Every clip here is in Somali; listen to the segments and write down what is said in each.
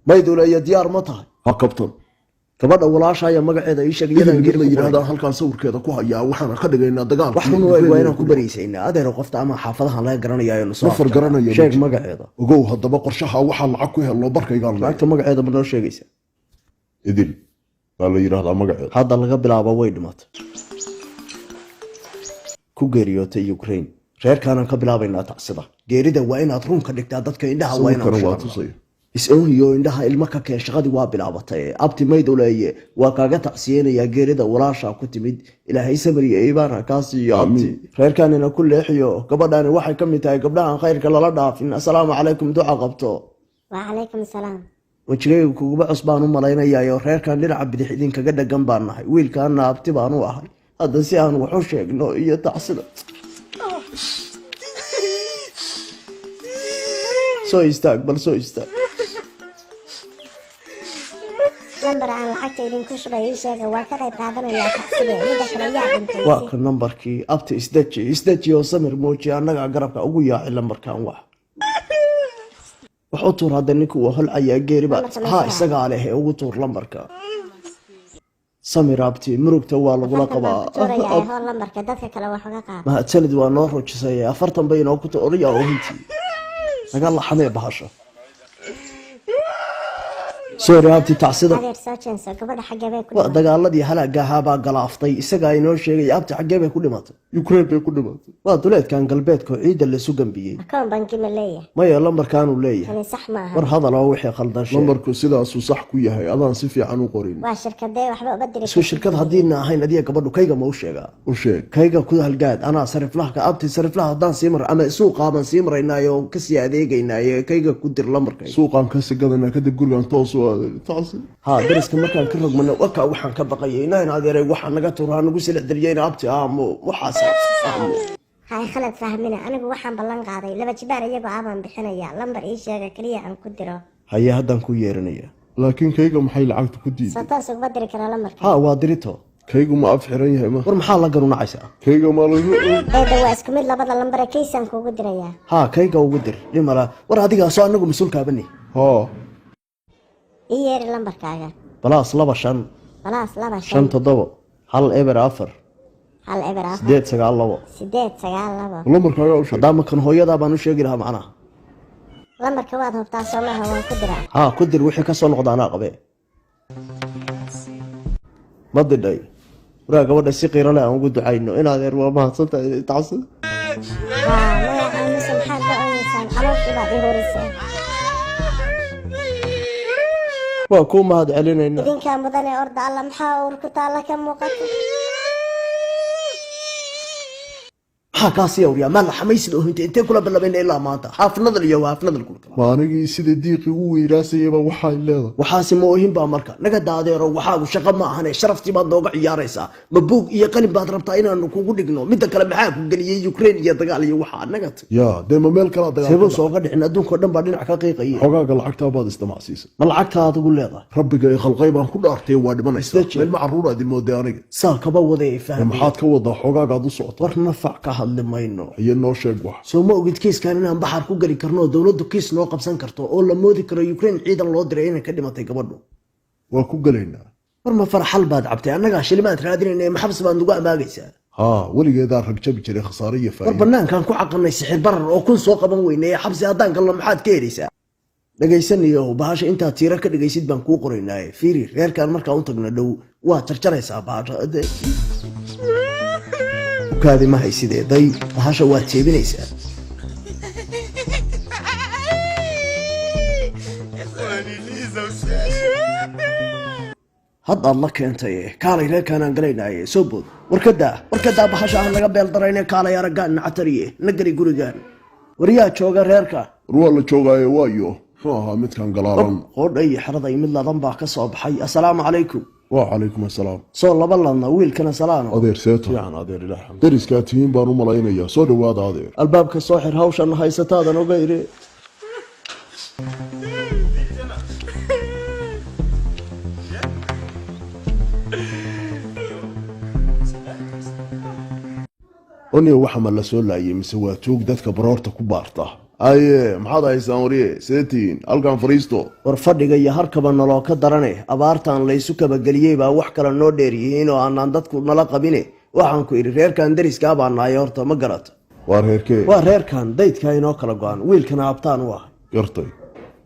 Mayduleeya, diyaar ma tahay? Ha, kabtan. Gabadha walaashaya magaceeda ii sheeg. Idil Iyadan mid geeri la ku yidhaahdaa qoray. Halkaan sawirkeeda ku hayaa, waxaana ka dhigaynaa dagaalkii Wax run u eg waa inaan ku Ukraine. baraysaynaa, adeero. Qofta ama xaafadahan laga garanaya aynu soo Nafar afjarnaa. garanaya ma Sheeg jiro. magaceeda. Ogow haddaba, qorshaha waxaa lacag ku helno barkaygaan leeyahay. Lacagta magaceeda ma noo sheegaysa? Idil baa la yidhaahdaa magaceeda. Hadda laga bilaabo way dhimatay, ku geeriyootay Ukraine. Reerkaanaan ka bilaabaynaa tacsida geerida. Waa inaad run ka dhigtaa dadka indhaha, waa inaan Sawirkana waa sheegnaa. tusaya. Is-oohiyo indhaha ilmo ka keen, shaqadii waa bilaabatay. Abti Maydowleeye, waa kaaga tacsiyeynayaa geerida walaashaa ku timid. Ilaahay samir iyo iibaan ha kaa siiyo, abti. Reerkaanina ku leexiyo. Gabadhani waxay ka mid tahay gabdhahan khayrka lala dhaafin. Assalaamu calaykum, duca qabto. Wacalaykum salaam. Wejigayga kuguba cus baan u malaynayayo. Reerkan dhinaca bidix idinkaga dhagan baan nahay, wiilkaana abti baan u ahay. Hadda si aan wax u sheegno iyo tacsida, soo istaag, bal soo istaag. Lambar aan lacagta idinku shubay ii sheega, waa ka qayb qaadanayaa tacside. Midda kale, yaa dhintay? Waa ka nambarkii. Abti, isdeji, isdeji oo samir muuji. Annagaa garabka ugu yaaci. Lambarkan wax u tuur hadda. Ninku waa holcayaa, geeri baa Lambarka ha meesha. Isagaa leh, ee ugu tuur lambarka. Samir abti, murugta waa lagula 40 baan qabaa. ku tuurayaa, hoo lambarka, dadka kale wax uga qaad. Mahadsanid, waa noo rujisay. 40 bay inoo ku oraya oohintii naga laxamee bahasha. Sorry abti, tacsida. Adeer, soo jeenso. Gabadha xaggee bay ku Waa dhimatay? dagaaladii halaaga ahaa baa galaaftay. Isagaa inoo sheegay. Abti, xaggee bay ku dhimatay? Ukraine bay ku dhimatay. Waa duleedkan galbeedka oo ciidda lasu gambiyey. Akoon bangi ma leeyahay? Maya, lambarkaanuu leeyahay. Tani sax maaha. War hadal oo wixii khaldan sheeg. Lambarku sidaasuu sax ku yahay, adaan si fiican u qorin. Waa shirkadee? Waxba uma diri. Isku shirkad haddiina ahayn adiga gabadhu, kayga ma u sheegaa? U sheeg. Kayga ku halgaad. Anaa sariflaha ka. Abti, sariflaha haddaan sii mar ama suuqaaban sii maraynaayo oo kasii adeegaynaaye, kayga ku dir lambarkayga. Suuqaan ka sigadanaa, kadib gurigaan toos u aaday tacsi. Ha, dariska markaan ka rogmano waka waxaan ka baqayay inayn adeeray waxaa naga tuur ha nagu silix dariyeyna. Abti, aamo waxaas aamo. Hay khalad fahmina, anigu waxaan ballan qaaday laba jibaar iyagoo abaan bixinaya. Lambar ii sheega keliya aan ku diro. Haye, haddaan ku yeeranaya. Laakiin kayga maxay lacagta ku Soo diiday? toos uguma diri karaa lambarka? Ha, waa dirito. Kaygu ma af xiran yahay ma? War maxaa la garunacaysaa? Kayga ma lagu Eeda, waa isku mid labada lambare, kaysaan kuugu dirayaa. Ha, kayga ugu dir dhimala. War adigaa soo anagu mas-uulkaabani. Haa. Ii yeeri lambarkaaga. +25. +2 5 5. 7 1 0 4. 1 0 4. 8 9 2. 8 9 2. Lambarkaaga u sheeg. Haddaama kan hooyadaa baan u sheegi lahaa macnaha. Lambarka waad hubtaa soo maaha? Waan ku diraa. Haa, ku dir. Wixii ka soo noqda anaa qabee. Ma didhay? Waraa gabadha si qiiro leh aan ugu ducayno. In adeer, waa mahadsantahay tacsida. Haa, maya aamusa, maxaad la ooyeysaan? Calooshii baad ii hurisay. Waa kuu mahad celinaynaa. Idinkaa mudane. Orda. Alla, maxaa uur ku taalla ka muuqata? Maxaa kaa sii awriyaa? Maa la xamaysid oohinta? Intee kula ballabayna ilaa maanta haafnadal iyo haafnadal kula kala. Ma anigii sida diiqii u weyraasayaba waxay leedahay. Waxaasi ma oohin baa marka naga daadeero? Waxaagu shaqo ma ahane, sharaftii baad nooga ciyaaraysaa. Ma buug iyo qalin baad rabtaa inaanu kugu dhigno? Midda kale, maxaa ku geliyey Ukraine iyo dagaal iyo waxaa naga tag? Yaa dee, ma meel kalaa dagaal Seebuu ka dhacay? sooga dhicin? Adduunka oo dhan baa dhinac ka qiiqayay. Xogaaga lacagtaa baad isdamacsiisay. Ma lacagta aad ugu leedahay? Rabbiga i khalqay baan ku dhaartay, waa dhimanaysaa. Isdeji. Meel ma carruuraad imooday aniga? Saa kaba waday Ee, fahmi. Maxaad ka wadaa xogaagaad u socota? War nafac ka hadli mayno. Iyo noo sheeg wax. Soo ma ogid kiiskan inaan baxar ku geli karno oo dowladdu kiis noo qabsan karto oo la moodi karo Ukraine ciidan loo diray inay ka dhimatay gabadhu? Waa ku gelaynaa. War ma farxal baad cabtay? Annagaa shilimaad raadinayna, maxabs baad nagu amaagaysaa? Haa, weligeedaa rag jabi jiray khasaare iyo War faa'iido. banaankaan ku caqanay sixir barar oo kun soo qaban weynay, xabsi haddaan galno maxaad ka helaysaa? Dhegaysanayo bahasha, intaad tiira ka dhegaysid baan kuu qoraynaaye. Fiiri, reerkaan markaa u tagna dhow waad jarjaraysaa bahasha. Ukaadi ma haysidee? Day, bahasha waad jeebinaysaa. Haddaad la keentay, kaalay, reerkaanaan galaynaaye, soo bood. Warkadaa, warkadaa, bahasha aan naga beel darayne. Kaalay, araggaan nacatariye, na geli gurigaan. Waryaa jooga reerka? War waa la joogaaye, waayo muxuu ahaa midkan galaalan? Qoodha iyo xeraday mid ladan baa ka soo baxay. Assalaamu calaykum. Waa calaykum assalaam. Soo laba ladna wiilkana salaano. Adeer, seeta Fiican adeer, ilaah xamd. Deriskaa tihiin baan u malaynayaa. Soo dhowaada adeer. Albaabka soo xir, hawshan haysataadan ogeyre. Oniyo, waxa ma la soo laayay mise waa tuug dadka baroorta ku baarta? Haye, maxaad haysaan wariye? Seetiin halkan fariisto. War fadhiga iyo harkaba naloo ka darane, abaartaan laysu kabageliyey baa wax kale noo dheeryihiin oo aanaan dadku nala qabine. Waxaan ku idhi, reerkan deriskaa baa nahay horta, ma garata? Waa reerkee? Waa reerkan daydkaa inoo kala go-an, wiilkana abtaan u ah. Gartay.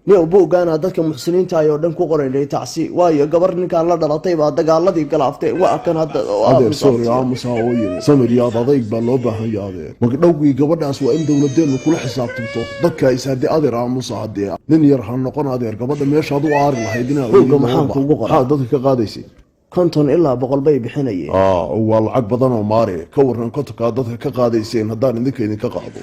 Nin buuggaana dadka muxsiniinta ay oo dhan ku qoraynay tacsi, waayo gabar ninkaan la dhalatay baa dagaaladii galaaftay. Waa kan hadda oo Adeer, aamus sorry. abtiyo. Aamus ha ooye, samir yaad adayg baa loo baahan yahay adeer. Magdhowgii gabadhaas waa in dowladeennu kula xisaabtamto dadka is haddii adeer aamusa, haddee nin yar ha noqon adeer. Gabadha meeshaad u aari lahayd inaa Buugga maxaan kuugu qoray? Maxaad dadka ka qaadaysay? 50 ilaa 100 bay bixinayeen. Aa, waa lacag badan oo maare. Ka waran 50-kaa dadka ka qaadayseen haddaan idinka idinka qaado?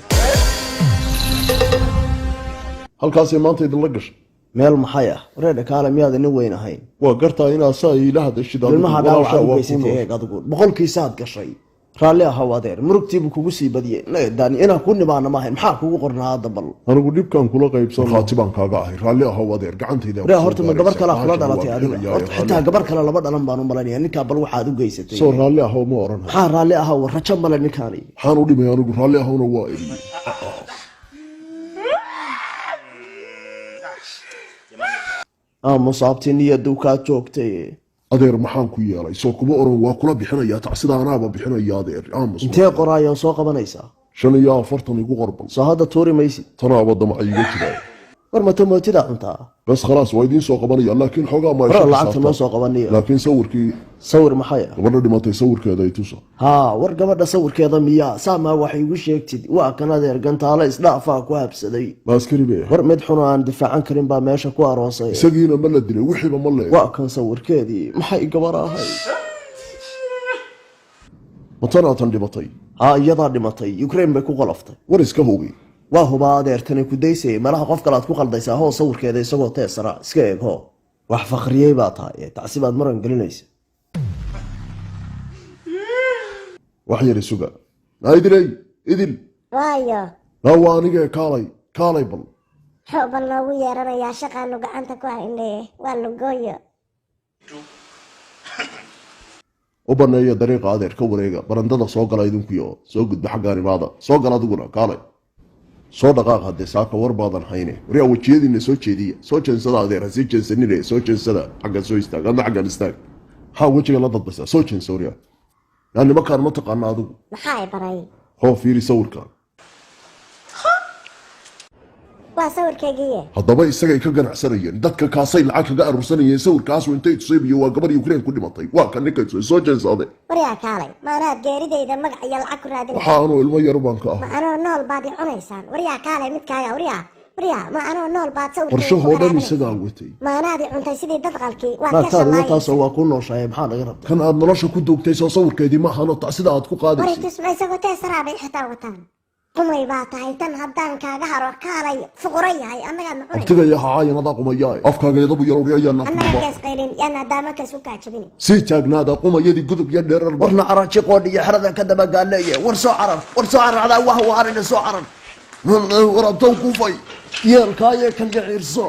Halkaasay maanta idinla gashay. Meel maxay ah? Wareedha kaale, miyaad inin weyn ahayn? Waa gartaa inaad saa iila hadashid adigu. Ilmaha dhaawacaad Walaashaa u waa kuu geysatay nool. Eeg adigu, 100-kiisaad gashay. Raalli ahaw adeer, murugtiibuu kugu sii badiyey. Dani inaan ku nibaana maahayn. Maxaa kugu qornaa hadda bal? Anigu dhibkaan kula qaybsan, markhaati baan kaaga ahay. Raalli ahow adeer, gacantayda Waree, horta ma gabar kalaa kula dhalatay adiga? Horta xitaa gabar kale lama dhalan baan u malanaya. Ninkaa bal waxaad u geysatay. Soo raalli ahow ma oran? Maxaa raalli ahaw? Rajo male ninkaani. Maxaan u dhimay anigu? Raalli ahowna waa eriyey. Aamus abti, niyadu kaa joogtay. Adeer, maxaan ku yeelay? Soo kuma oran waa kula bixinayaa tacsida? Anaaba bixinaya adeer, aamus. Intee qoraayoo soo qabanaysaa? 45 igu qorbal. Soo hadda tuuri maysid. Tanaaba damac iiga jiraa. War mata mootidaa cuntaa? Bas khalaas, waa idiin soo qabanaya, laakiin xoogaa ma Hore lacagta noo soo qabaniyo. Laakiin sawirkii. Sawir maxay ah? Gabadha dhimatay sawirkeeda ay tusa. Haa, war gabadha sawirkeeda miyaa? Saamaa wax iigu sheegtid. Waa kan adeer, gantaalo isdhaafaa ku habsaday. Ma askari bay ahayd? War mid xun oo aan difaacan karin baa meesha ku aroosay. Isagiina ma la dilay? Wixiiba ma leeg. Waa kan sawirkeedii. Maxay gabar ahay? Matanaatan dhimatay? Haa, iyadaa dhimatay, Ukraine bay ku qoloftay. War iska hubi. Waa hubaa adeertani ku daysayay. Malaha qof kale aad ku qaldaysaa. Hoo, sawirkeeda isagoo teesara iska eeg. Hoo, wax fakhriyey baa tahay ee tacsi baad muran gelinaysa. Wax yar isuga naa, idiley, idil. Waayo. Naa waa anigee, kaalay, kaalay bal. Muxuu bal noogu yeeranayaa? Shaqaanu gacanta ku haynay, waa lugooyo. U baneeya dariiqa adeer, ka wareega barandada, soo gala idinkuyo, soo gudba xaggaan imaada, soo gala adiguna, kaalay, soo dhaqaaq haddee. Saaka war baadan hayne. Waryaa, wejiyadiina soo jeediya, soo jeensada adeer, ha sii jeensanine, soo jeensada. Xaggan soo istaag, adna xaggan istaag. Maxaa wejiga la dadbaysaa? Soo jeensa waryaa. Naa nimankaan ma taqaana adigu? Maxaa i baray? Hoo, fiiri sawirkan. Waa sawirkaygiiye. Haddaba isagay ka ganacsanayeen dadka, kaasay lacag kaga aruursanayeen. Sawirkaasu intay tusaybiyo, waa gabar Ukraine ku dhimatay. Waa kan ninkay tusay, soo jeensaade. Waryaa kaalay, ma anaad geeridayda magac iyo lacag ku raadinaysa? Waxaa anuu ilmo yar baan ka Ma ahay. anoo nool baad i cunaysaan? Waryaa kaalay, midkaaga, waryaa, waryaa, ma anoo nool baad sawirkayga ku Qorshahoo dhan qaraabinaysaa? isagaa watay. Ma anaad i cuntay sidii dad qalkii? Waad ka Naagtaadu shallaayaysaa. wataasoo waa kuu nooshahay, maxaa naga rabta? Kan aad nolosha ku duugtay soo sawirkeedii ma ahano tacsida aad ku Waray qaadaysay? Tusma isagoo teesaraa bay xitaa wataan. Qumay baa tahay tan haddaan kaaga haro. Kaalay, fuquro yahay, annagaad na cunaysa. Abtigaya hacaayan, adaa qumayaa, afkaaga yadabu yarowri ayaa Annaga naafkuba. Gees qaylin yaana daamaka isku kaajabini. Sii taagnaada qumayadii, gudub iyo dheerar. Warna caraji qoodhi iyo xerada ka dabagaaleeye. War soo carar, war soo carar, adaa wah waarina, soo carar. Warabtow kufay. Yeelkaayo kan dhiciirso.